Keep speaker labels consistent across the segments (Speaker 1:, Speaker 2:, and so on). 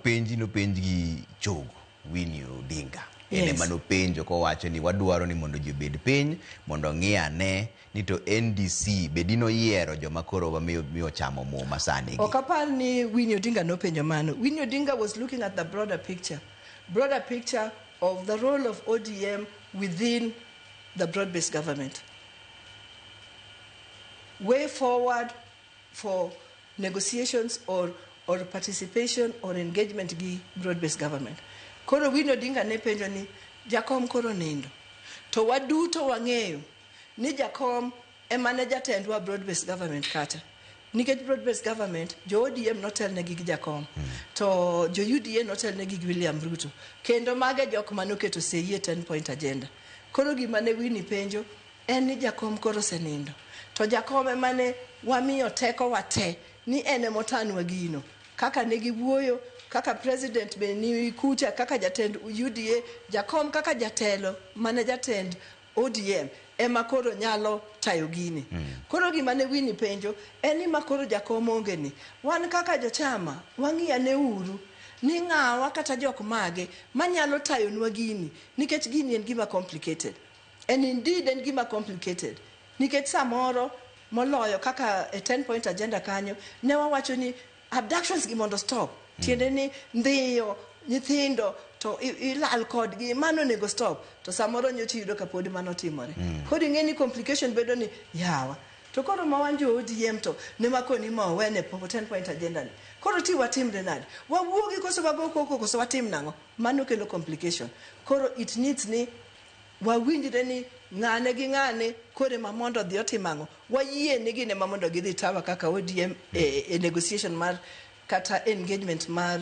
Speaker 1: Nopenji, nopenj gi chogo Winnie Odinga. En ema nopenjo kowacho ni wadwaro ni mondo ji obed piny mondo ong'i ane ni to NDC bedi noyiero joma koro wamiyo miyo chamo muma sani gi.
Speaker 2: Ok apar ni Winnie Odinga nopenjo mano. Winnie Odinga was looking at the broader picture. Broader picture of the role of ODM within the broad-based government. Way forward for negotiations or participation or engagement gi broad-based government. Koro Winnie Odinga ne penjo ni jakom koro nindo. To waduto wang'eyo ni jakom ema ne jatendwa broad-based government kata. Nikech broad-based government, jo ODM notelnegi gi jakom. To jo UDA notelnegi gi William Ruto. Kendo mage jok manoketo sei e 10 point agenda. Koro gima ne Winnie penjo en ni jakom koro osenindo. To jakom ema ne wamiyo teko wa te ni en emotanwa gino. Kaka ne giwuoyo, kaka president be ni kucha, kaka jatend UDA, jakom kaka jatelo mane jatend ODM ema koro nyalo tayo gini. Koro gima ne Winnie penjo en ni ma koro jakom onge ni. Wan kaka jochama wang'i ane uru ni ng'awa kata jok mage manyalo tayonwa gini nikech gini en gima complicated. And indeed en gima complicated. Nikech samoro moloyo kaka e 10 point agenda kanyo ne wawacho ni abductions gi mondo stop. Tiende ni ndhiyo nyithindo to ilal kodgi mano onego stop to samoro nyocha iyudo ka pod mano timore. Koro ing'e ni complication bedo ni yawa. To koro ma wan jo ODM to ne makoni ma owene 10 point agenda ni. Koro ti watimre nade? Wawuogi koso wago koko koso watim nang'o? Mano kelo complication. Koro it needs ni wawinjre ni ng'ane gi ng'ane kore ma mondo odhi otim ang'o. Wayie ni gin ema mondo gidhi tawa kaka ODM e negotiation mar kata engagement mar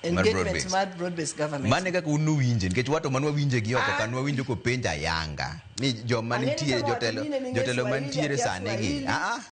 Speaker 2: engagement
Speaker 1: broad-based.
Speaker 2: Mar broad based government.
Speaker 1: Mane kaka un nuwinje nikech wato man wawinje gi oko ka nwawinjo kopenjo ayanga ni joma
Speaker 2: Ang'e ni
Speaker 1: nitie
Speaker 2: sama
Speaker 1: jotelo
Speaker 2: wacho ni ne
Speaker 1: jotelo
Speaker 2: Swahili,
Speaker 1: mantiere
Speaker 2: akia
Speaker 1: sani gi
Speaker 2: Swahili.
Speaker 1: ah ah.